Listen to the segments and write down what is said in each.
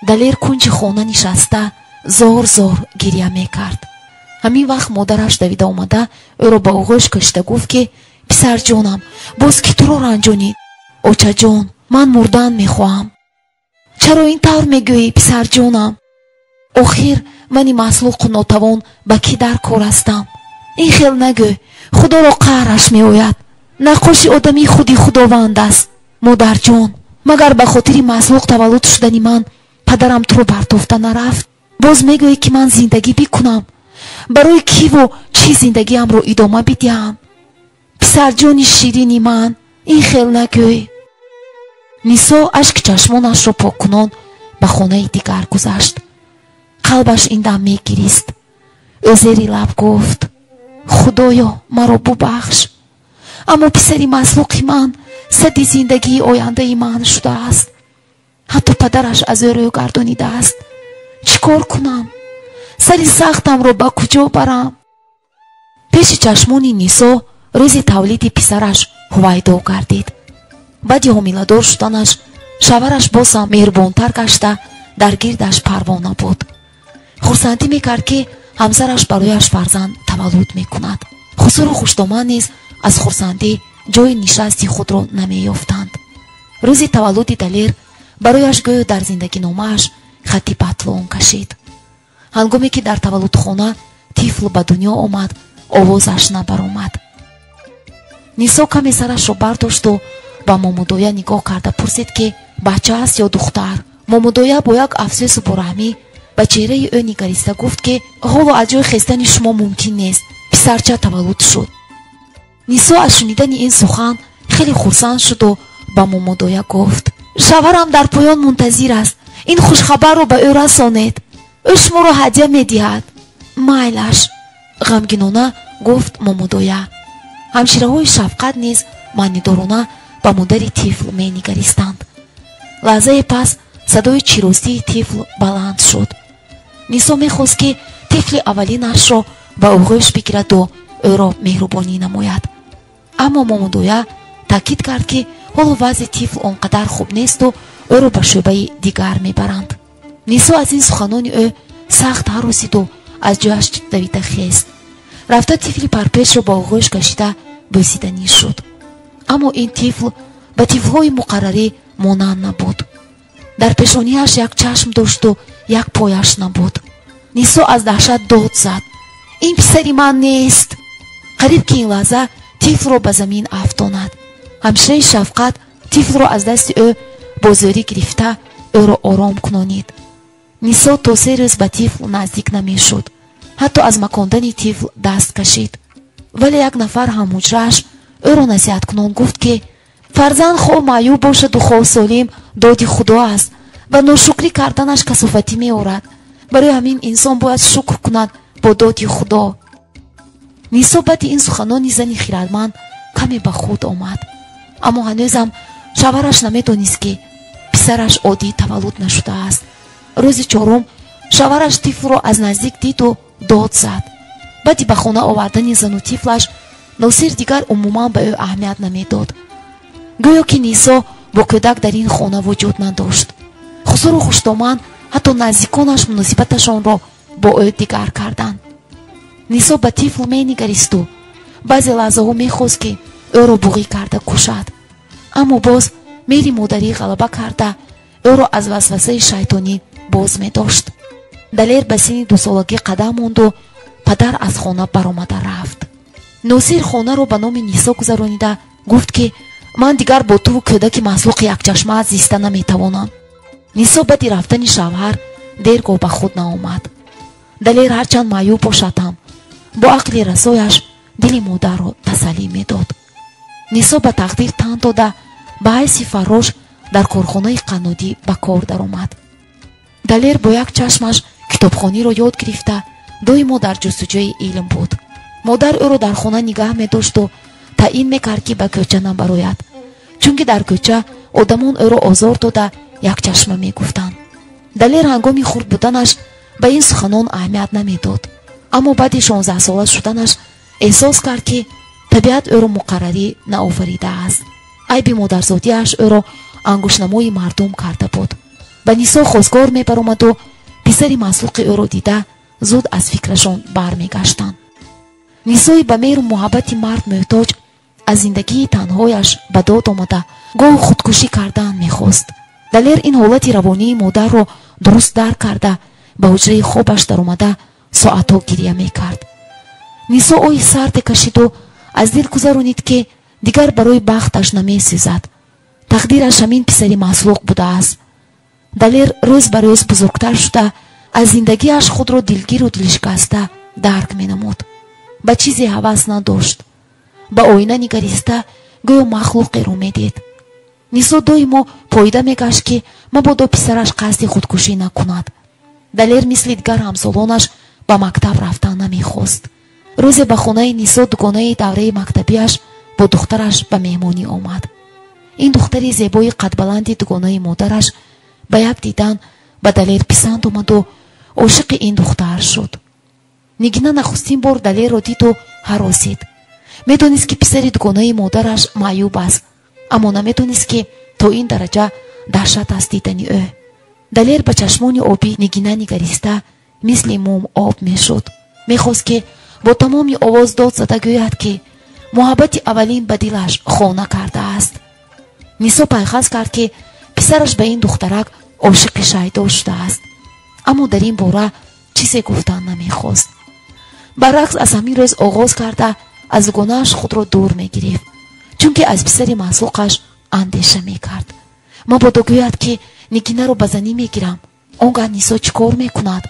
Далер кунҷи хона нишаста зор зор гиря мекард. Ҳамин вақт модараш давида омада, ӯро ба оғӯш кашида гуфт, ки писарҷонам, боз кӣ туро ранҷонид? Очаҷон, ман мурдан мехоҳам. Чаро ин тавр мегӯӣ, писарҷонам? Охир мани маслуқу нотавон ба кӣ дар кор ҳастам? Ин хел нагӯ, худоро қаҳраш меояд. Наққоши одамӣ худи худованд аст. Модарҷон, магар ба хотири маслуқ таваллуд шудани ман падарам туро партофта нарафт? Боз мегӯӣ, ки ман зиндагӣ бикунам. Барои киву чӣ зиндагиамро идома бидиҳам? Писарҷони ширини ман, ин хел нагӯй. Нисо ашки чашмонашро поккунон ба хонаи дигар гузашт. Қалбаш ин дам мегирист. Ӯ зери лаб гуфт: худоё, маро бубахш, аммо писари маслуқи ман садди зиндагии ояндаи ман шудааст. Ҳатто падараш аз ӯ рӯ гардонидааст. Чӣ кор кунам? Сари сахтамро ба куҷо барам? Пеши чашмони Нисо рӯзи тавлиди писараш ҳувайдо гардид. Баъди ҳомиладор шуданаш шавҳараш боз ҳам меҳрубонтар гашта, дар гирдаш парвона буд. Хурсандӣ мекард, ки ҳамсараш барояш фарзанд таваллуд мекунад. Хусуру хушдоман низ аз хурсандӣ ҷои нишасти худро намеёфтанд. Рӯзи таваллуди Далер барояш гӯё дар зиндагиномааш хатти батлон кашид. Ҳангоме ки дар таваллудхона тифл ба дунё омад, овозаш набаромад. Нисо каме сарашро бардошту ба момудоя нигоҳ карда пурсид, ки бача аст ё духтар. Момудоя бо як афсӯсу бораҳмӣ ба чеҳраи ӯ нигариста гуфт, ки ҳоло аз ҷои хестани шумо мумкин нест, писарча таваллуд шуд. Нисо аз шунидани ин сухан хеле хурсанд шуду ба момудоя гуфт: шавҳарам дар поён мунтазир аст, ин хушхабарро ба ӯ расонед, ӯ шуморо ҳадя медиҳад. Майлаш, ғамгинона гуфт момудоя. Ҳамшираҳои шафқат низ маънидорона ба модари тифл менигаристанд. Лаҳзае пас садои чиростии тифл баланд шуд. Нисо мехост, ки тифли аввалинашро ба оғӯш бигираду ӯро меҳрубонӣ намояд. Аммо момудоя таъкид кард, ки ҳоло вазъи тифл он қадар хуб несту ӯро ба шӯъбаи дигар мебаранд. Нисо аз ин суханони ӯ сахт ҳаросиду аз ҷояш давида хест. Рафта тифли парпешро ба оғӯш кашида бӯсиданӣ шуд. Аммо ин тифл ба тифлҳои муқаррарӣ монанд набуд. Дар пешониаш як чашм дошту як пояш набуд. Нисо аз даҳшат дод зад: ин писари ман нест! Қариб ки ин лаҳза тифлро ба замин афтонад. Ҳамшираи шафқат тифлро аз дасти ӯ бо зӯрӣ гирифта ӯро ором кунонид. Нисо то 3 рӯз ба тифл наздик намешуд. Ҳатто аз макондани тифл даст кашид. Вале як нафар ҳамҳуҷрааш ӯро насиҳаткунон гуфт, ки фарзанд хоҳ маъюб бошаду хоҳ солим, доди худо аст ва ношукрӣ карданаш касофатӣ меорад. Барои ҳамин инсон бояд шукр кунад бо доди худо. Нисо баъди ин суханони зани хирадманд каме ба худ омад. Аммо ҳанӯзам шавҳараш намедонист, ки писараш оддӣ таваллуд нашудааст. Рӯзи чорум шавҳараш тифлро аз наздик диду дод зад. Баъди ба хона овардани зану тифлаш Носир дигар умуман ба ӯ аҳамият намедод. Гӯё ки Нисо бо кӯдак дар ин хона вуҷуд надошт. Хусуру хушдоман ҳатто наздиконаш муносибаташонро бо ӯ дигар карданд. Нисо ба тифл менигаристу баъзе лаҳзаҳо мехост, ки ӯро буғӣ карда кушад. Аммо боз меҳри модарӣ ғалаба карда ӯро аз васвасаи шайтонӣ боз медошт. Далер ба синни 2-солагӣ қадам монду падар аз хона баромада рафт. Носир хонаро ба номи Нисо гузаронида гуфт, ки ман дигар бо туву кӯдаки маслуқи якчашма зиста наметавонам. Нисо баъди рафтани шавҳар дергоҳ ба худ наомад. Далер ҳарчанд маъюб бошад ҳам бо ақли расояш дили модарро тасаллӣ медод. Нисо ба тақдир тан дода ба ҳайси фаррош дар корхонаи қаннодӣ ба кор даромад. Далер бо як чашмаш китобхониро ёд гирифта доимо дар ҷустуҷӯи илм буд. Модар ӯро дар хона нигаҳ медошту таъин мекард, ки ба кӯча набарояд, чунки дар кӯча одамон ӯро озор дода якчашма мегуфтанд. Далер ҳангоми хурд буданаш ба ин суханон аҳамият намедод. Аммо баъди 16-сола шуданаш эҳсос кард, ки табиат ӯро муқаррарӣ наофаридааст. Айби модарзодиаш ӯро ангуштнамои мардум карда буд. Ба Нисо хостгор мебаромаду писари маслуқи ӯро дида зуд аз фикрашон бармегаштанд. Нисои ба меҳру муҳаббати мард муҳтоҷ аз зиндагии танҳояш ба дод омада гоҳ худкушӣ кардан мехост. Далер ин ҳолати равонии модарро дуруст дарк карда ба ҳуҷраи хобаш даромада соатҳо гиря мекард. Нисо оҳи сарде кашиду аз дил гузаронид, ки дигар барои бахташ намесӯзад. Тақдираш ҳамин писари маслуқ будааст. Далер рӯз ба рӯз бузургтар шуда аз зиндагиаш худро дилгиру дилшикаста дарк менамуд. Ба чизе ҳавас надошт. Ба оина нигариста гӯё махлуқеро медид. Нисо доимо поида мегашт, ки мабодо писараш қасди худкушӣ накунад. Далер мисли дигар ҳамсолонаш ба мактаб рафтан намехост. Рӯзе ба хонаи Нисо дугонаи давраи мактабиаш бо духтараш ба меҳмонӣ омад. Ин духтари зебои қадбаланди дугонаи модараш ба як дидан ба Далер писанд омаду ошиқи ин духтар шуд. Нигина нахустин бор Далерро диду ҳаросид. Медонист, ки писари дугонаи модараш маъюб аст, аммо намедонист, ки то ин дараҷа даҳшат аст дидани ӯ. Далер ба чашмони обӣ Нигина нигариста мисли мум об мешуд. Мехост, ки бо тамоми овоз дод зада гӯяд, ки муҳаббати аввалин ба дилаш хона кардааст. Нисо пайхас кард, ки писараш ба ин духтарак ошиқи шайдо шудааст, аммо дар ин бора чизе гуфтан намехост. Баръакс, аз ҳамин рӯз оғоз карда аз дугонааш худро дур мегирифт, чунки аз писари маслуқаш андеша мекард. Мабодо гӯяд, ки Нигинаро ба занӣ мегирам, он гаҳ Нисо чӣ кор мекунад?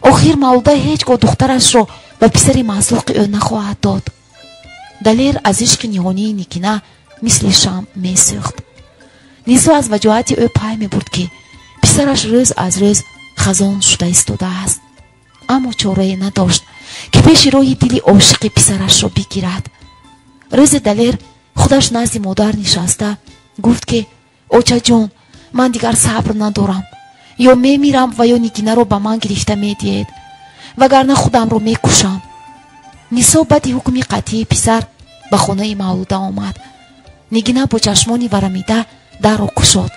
Охир Мавлуда ҳеҷ гоҳ духтарашро ба писари маслуқи ӯ нахоҳад дод. Далер аз ишқи ниҳонии Нигина мисли шамъ месӯхт. Нисо аз ваҷоҳати ӯ пай мебурд, ки писараш рӯз аз рӯз хазон шуда истодааст, аммо чорае надошт, ки пеши роҳи дили ошиқи писарашро бигирад. Рӯзе Далер худаш назди модар нишаста гуфт, ки очаҷон, ман дигар сабр надорам. Ё мемирам ва ё Нигинаро ба ман гирифта медиҳед, вагарна худамро мекушам. Нисо баъди ҳукми қатъии писар ба хонаи Мавлуда омад. Нигина бо чашмони варамида дарро кушод.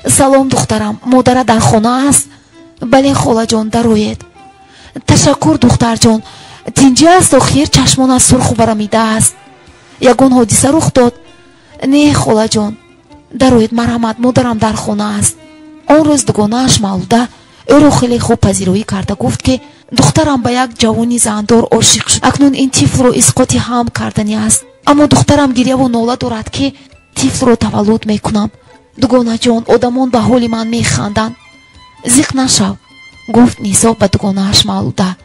Салом, духтарам, модара дар хона аст? Бале, холаҷон, дароед. Ташаккур, духтарҷон. Тинҷӣ аст? Охир чашмонат сурху варамида аст. Ягон ҳодиса рух дод? Не, холаҷон. Дароед, марҳамат, модарам дар хона аст. Он рӯз дугонааш Мавлуда ӯро хеле хуб пазироӣ карда гуфт, ки духтарам ба як ҷавони зандор ошиқ шуд. Акнун ин тифлро исқоти ҳамл кардани аст, аммо духтарам гиряву нола дорад, ки тифлро таваллуд мекунам. Дугонаҷон, одамон ба ҳоли ман механданд. Зиқ нашав, гуфт Нисо ба дугонааш Мавлуда.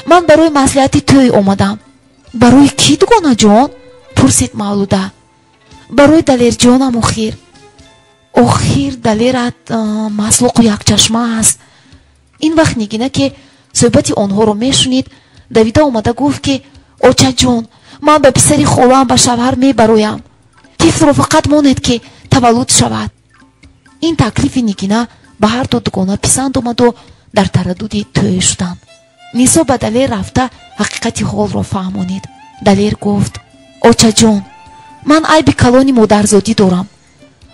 Ман барои маслиҳати тӯй омадам. Барои кӣ, дугонаҷон? Пурсид Мавлуда. Барои Далерҷонам. Охир охир Далерат маслуқу якчашма аст. Ин вақт Нигина, ки суҳбати онҳоро мешунид, давида омада гуфт, ки очаҷон, ман ба писари холаам ба шавҳар мебароям. Тифлро фақат монед, ки таваллуд шавад. Ин таклифи Нигина ба ҳарду дугона писанд омаду дар тараддуди тӯй шуданд. Нисо ба Далер рафта ҳақиқати ҳолро фаҳмонид. Далер гуфт: очаҷон, ман айби калони модарзодӣ дорам,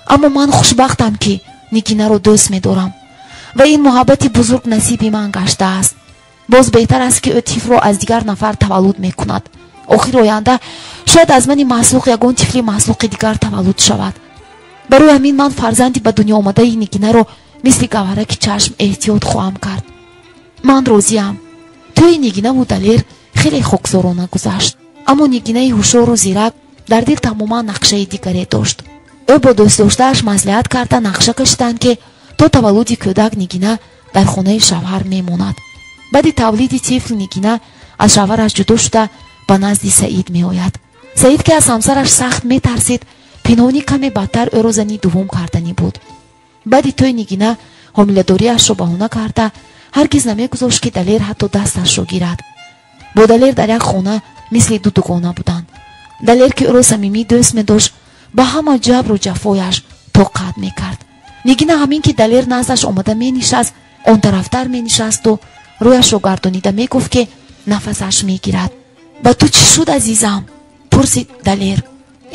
аммо ман хушбахтам, ки Нигинаро дӯст медорам ва ин муҳаббати бузург насиби ман гаштааст. Боз беҳтар аст, ки ӯ тифлро аз дигар нафар таваллуд мекунад. Охир оянда шояд аз мани маслуқ ягон тифли маслуқи дигар таваллуд шавад. Барои ҳамин ман фарзанди ба дунё омадаи Нигинаро мисли гавҳараки чашм эҳтиёт хоҳам кард. Ман розиам. Тӯи Нигинаву Далер хеле хокзорона гузашт, аммо Нигинаи ҳушёру зирак дар дил тамоман нақшаи дигаре дошт. Ӯ бо дӯстдоштааш маслиҳат карда нақша кашиданд, ки то таваллуди кӯдак Нигина дар хонаи шавҳар мемонад. Баъди тавлиди тифл Нигина аз шавҳараш ҷудо шуда ба назди Саид меояд. Саид, ки аз ҳамсараш сахт метарсид, пинҳонӣ каме бадтар ӯро зани дуввум карданӣ буд. Баъди тӯй Нигина ҳомиладориашро баҳона карда ҳаргиз намегузошт, ки Далер ҳатто дасташро гирад. Бо Далер дар як хона мисли ду дугона буданд. Далер, ки ӯро самимӣ дӯст медошт, ба ҳама ҷабру ҷафояш тоқат мекард. Нигина ҳамин ки Далер наздаш омада менишаст, он тарафтар менишасту рӯяшро гардонида мегуфт, ки нафасаш мегирад. Ба ту чӣ шуд, азизам? Пурсид Далер.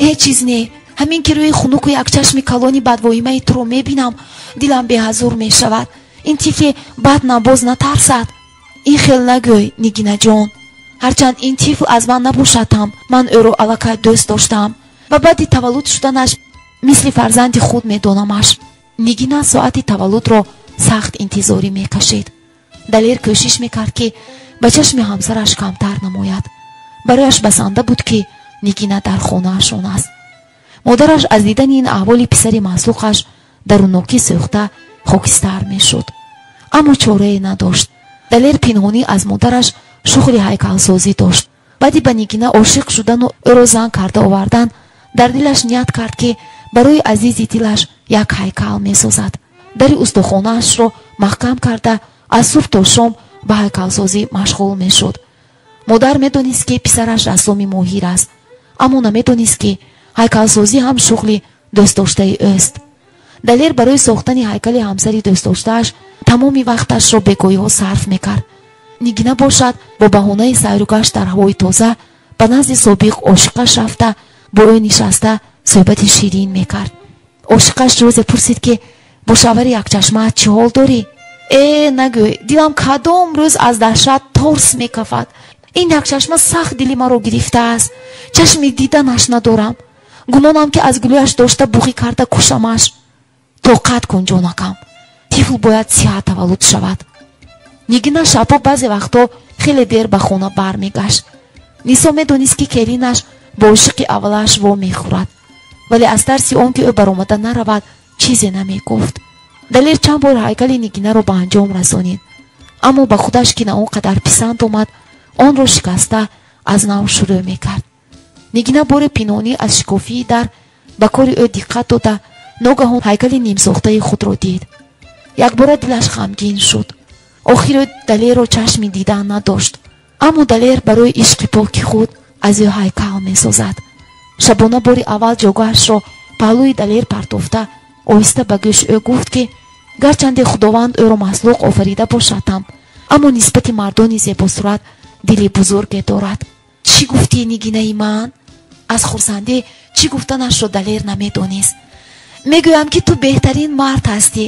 Ҳеҷ чиз не. Ҳамин ки рӯи хунуку якчашми калони бадвоимаи туро мебинам, дилам беҳазур мешавад. Ин тифли бад набоз натарсад. Ин хел нагӯй, Нигинаҷон. Ҳарчанд ин тифл аз ман набошад ҳам, ман ӯро аллакай дӯст доштам ва баъди таваллуд шуданаш мисли фарзанди худ медонамаш. Нигина соати таваллудро сахт интизорӣ мекашид. Далер кӯшиш мекард, ки ба чашми ҳамсараш камтар намояд. Барояш басанда буд, ки Нигина дар хонаашон аст. Модараш аз дидани ин аҳволи писари маслуқаш даруннокӣ сӯхта хокистар мешуд, аммо чорае надошт. Далер пинҳонӣ аз модараш шуғли ҳайкалсозӣ дошт. Баъди ба Нигина ошиқ шудану ӯро зан карда овардан, дар дилаш ният кард, ки барои азизи дилаш як ҳайкал месозад. Дари устохонаашро маҳкам карда, аз субҳ то шом ба ҳайкалсозӣ машғул мешуд. Модар медонист, ки писараш рассоми моҳир аст, аммо намедонист, ки ҳайкалсозӣ ҳам шуғли дӯстдоштаи ӯст. Далер барои сохтани ҳайкали ҳамсари дӯстдоштааш тамоми вақташро бегоҳиҳо сарф мекард. Нигина бошад, бо баҳонаи сайру гашт дар ҳавои тоза ба назди собиқ ошиқаш рафта, бо ӯ нишаста суҳбати ширин мекард. Ошиқаш рӯзе пурсид, ки бо шавари якчашмаат чӣ ҳол дорӣ? Э, нагӯй, дилам кадом рӯз аз даҳшат торс мекафад. Ин якчашма сахт дили маро гирифтааст. Чашми диданаш надорам. Гумонам, ки аз гулӯяш дошта буғӣ карда кушамаш. Тоқат кун, ҷонакам, тифл бояд сиҳат таваллуд шавад. Нигина шабҳо баъзе вақтҳо хеле дер ба хона бармегашт. Нисо медонист, ки келинаш бо ошиқи аввалаш во мехӯрад, вале аз тарси он ки ӯ баромада наравад, чизе намегуфт. Далер чанд бор ҳайкали Нигинаро ба анҷом расонид, аммо ба худаш ки на он қадар писанд омад, онро шикаста аз нав шурӯъ мекард. Нигина боре пинҳонӣ аз шикофии дар ба кори ӯ диққат дода, ногаҳон ҳайкали нимсохтаи худро дид. Якбора дилаш ғамгин шуд. Охир ӯ Далерро чашми дидан надошт, аммо Далер барои ишқи поки худ аз ӯ ҳайкал месозад. Шабона бори аввал ҷойгоҳашро паҳлӯи Далер партофта, оҳиста ба гӯши ӯ гуфт, ки гарчанде Худованд ӯро маслуқ офарида бошад ҳам, аммо нисбати мардони зебосурат дили бузурге дорад. Чӣ гуфтӣ, Нигинаи ман? Аз хурсандӣ чӣ гуфтанашро Далер намедонист. Мегӯям, ки ту беҳтарин мард ҳастӣ.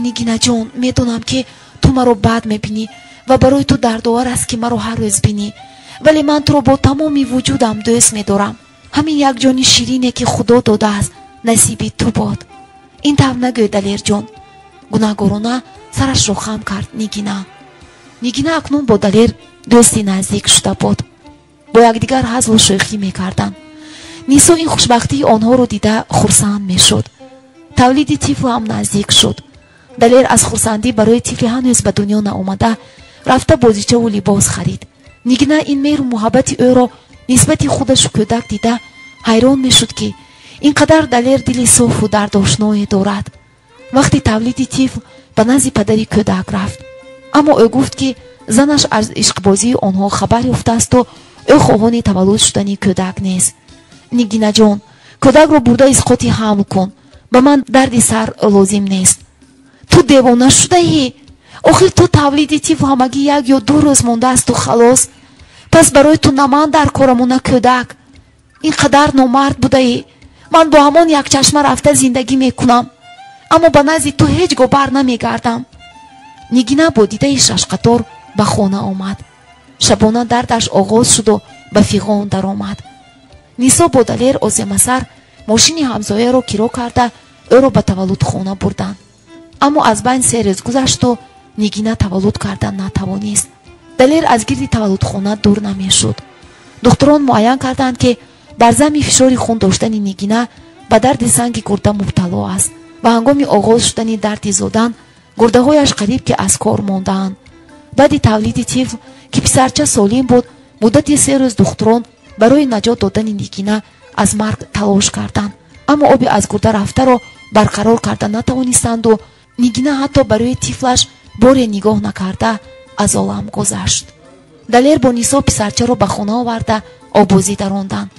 Нигинаҷон, медонам, ки ту маро бад мебинӣ ва барои ту дардовар аст, ки маро ҳар рӯз бинӣ, вале ман туро бо тамоми вуҷудам дӯст медорам. Ҳамин як ҷони ширине, ки Худо додааст, насиби ту бод. Ин тавр нагӯй, Далерҷон, гунаҳгорона сарашро хам кард Нигина. Нигина акнун бо Далер дӯсти наздик шуда буд. Бо якдигар ҳазлу шӯхӣ мекарданд. Нисо ин хушбахтии онҳоро дида хурсанд мешуд. Тавлиди тифл ҳам наздик шуд. Далер аз хурсандӣ барои тифли ҳанӯз ба дунё наомада рафта бозичаву либос харид. Нигина ин меҳру муҳаббати ӯро нисбати худашу кӯдак дида ҳайрон мешуд, ки ин қадар Далер дили софу дардошное дорад. Вақти тавлиди тифл ба назди падари кӯдак рафт, аммо ӯ гуфт, ки занаш аз ишқбозии онҳо хабар ёфтаасту ӯ хоҳони таваллуд шудани кӯдак нест. Нигинаҷон, кӯдакро бурда исқоти ҳамл кун, ба ман дарди сар лозим нест. Ту девона шудаӣ? Охир то тавлиди тифл ҳамагӣ 1 ё 2 рӯз мондаасту халос. Пас барои ту на ман дар кораму, на кӯдак. Ин қадар номард будаӣ? Ман бо ҳамон якчашма рафта зиндагӣ мекунам, аммо ба назди ту ҳеҷ гоҳ бар намегардам. Нигина бо дидаи шашқатор ба хона омад. Шабона дардаш оғоз шуду ба фиғон даромад. Нисо бо Далер оземасар мошини ҳамсояро киро карда, ӯро ба таваллудхона бурданд, аммо аз байн 3 рӯз гузашту Нигина таваллуд карда натавонист. Далер аз гирди таваллудхона дур намешуд. Духтурон муайян карданд, ки бар зами фишори хун доштани Нигина ба дарди санги гурда мубтало аст ва ҳангоми оғоз шудани дарди зодан гурдаҳояш қариб ки аз кор мондаанд. Баъди тавлиди тифл, ки писарча солим буд, муддати 3 рӯз духтурон барои наҷот додани Нигина аз марг талош карданд, аммо оби аз гурда рафтаро барқарор карда натавонистанду Нигина ҳатто барои тифлаш боре нигоҳ накарда аз олам гузашт. Далер бо Нисо писарчаро ба хона оварда, обозӣ даронданд.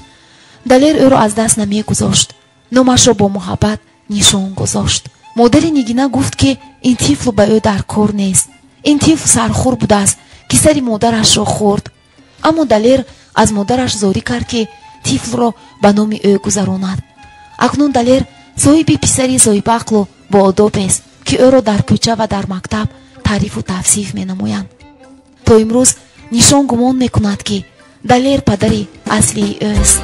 Далер ӯро аз даст намегузошт, номашро бо муҳаббат Нишон гузошт. Модари Нигина гуфт, ки ин тифл ба ӯ дар кор нест, ин тифл сархӯр будааст, ки сари модарашро хӯрд. Аммо Далер аз модараш зорӣ кард, ки тифлро ба номи ӯ гузаронад. Акнун Далер соҳиби писари соҳибақлу боодобест, ки ӯро дар кӯча ва дар мактаб таърифу тавсиф менамоянд. То имрӯз Нишон гумон мекунад, ки Далер падари аслии ӯст.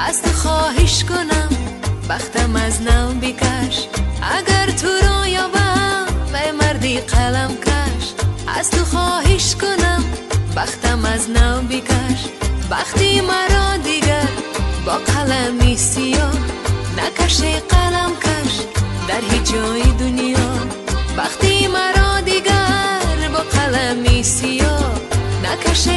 از تو خواهش کنم بختم از نو بکش، اگر تو را یابم ای مردی قلم کش، از تو خواهش کنم بختم از نو بکش. بختی مرا دیگر با قلمی سیاه نکش قلم کش در هیچ جای دنیا، بختی مرا دیگر با قلمی سیاه نکش.